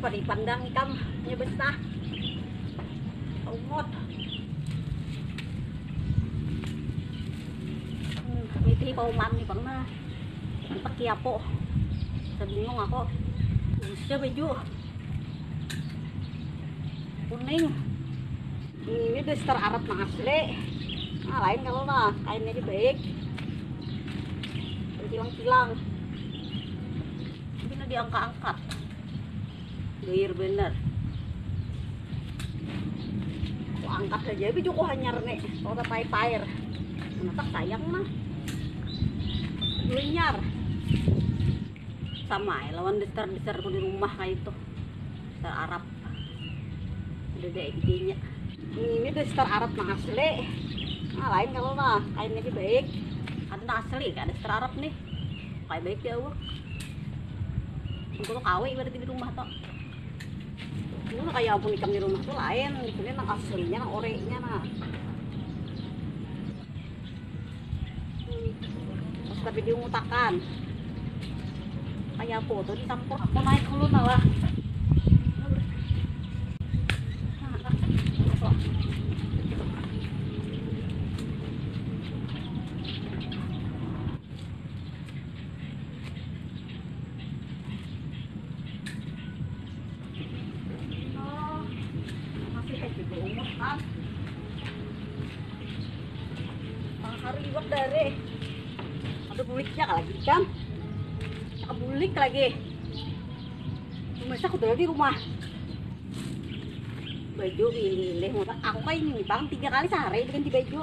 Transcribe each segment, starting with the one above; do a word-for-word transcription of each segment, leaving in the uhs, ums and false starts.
Pada pandang ikam nya besah. Umut. Hmm, niti pauman ni pang nah. Antak kiapo. Sabingung aku. Bisa baju. Kuning. Ini daster Arab nang asli. Nah, lain kalau lah, kainnya aja baik. Kilang-kilang. Ini diangkat-angkat. Gair bener. Aku angkat saja baju ku hanyar nih. Kalau pair-pair. Kenapa sayang mah? Linyar. Sama ya lawan daster-daster aku di rumah kayak itu. Daster Arab. Udah ada idenya. Ini daster Arab nang asli. Nah, lain kalau lah, kainnya aja baik. Ada nang asli, ada daster Arab nih. Kayak baik ya, awak. Aku tuh kawe berarti di rumah tuh. Ini kayak ampun ikam di rumah tuh lain, di sini nang aslinya, nang orenya nah. Pas tapi diungutakan. Kayak apa tuh dicampur, aku naik dulu malah. Masih kayak juga umur kan. Tangahari iwak dari. Ada buliknya lagi kan. Cakap bulik lagi. Masa aku dulu di rumah. Baju pilih-pilih. Aku kayak ini bang tiga kali sehari diganti baju.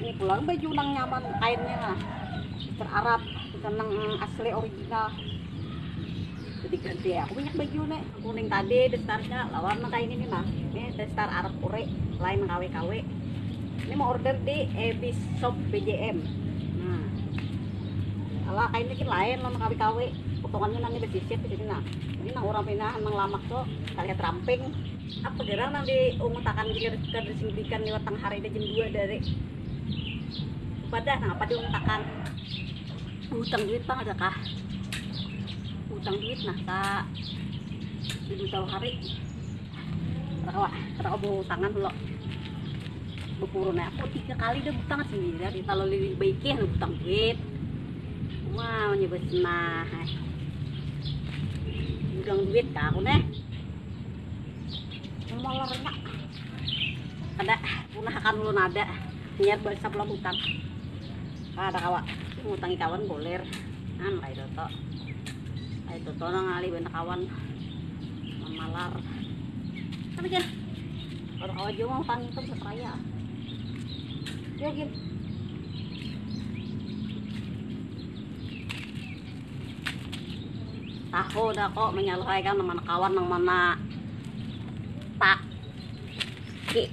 Ini pulang baju nang nyaman kainnya lah. Daster Arab, bukan nang asli original. Jadi ganti aku banyak baju nih. Kuning tadi dasternya lawan nang kayak ini nih nah. Ini daster Arab ore, lain nang kawe-kawe. Ini mau order di Ebis Shop B J M. Nah, kalau kayak ini kan lain lawan kawe-kawe. Potongannya nanti bersisir di sini nah. Ini nang orang pindah nang lamak tuh kalian ramping. Apa gerang nang diungutakan jika kada sing belikan liwat tangahari ada jam dua dari. Pada nang apa diungutakan? Utang duit pang ada kah? Utang duit nah sa dua tahun hari. Kada kawa, kada kawa bawa utangan lo. Bapurun aku tiga kali dah butang sendiri. Kita lo lili baiknya utang duit. Wah, nyebut nah. Utang duit kah aku nih. Malarnya. Kada, punahakan ulun ada. Niat bahasa pelabutan. Kada kawa. Ngutangi kawan boler. Nah, kayak toto. Kayak toto nang ngalih banyak kawan. Mamalar. Tapi kan. Kada kawa jua mau tangi itu bisa raya. Ya, gin. Tahu dah kok menyalahkan nang mana kawan nang mana tak. Ki.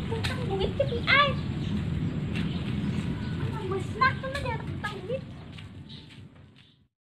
Utang duit ke P I.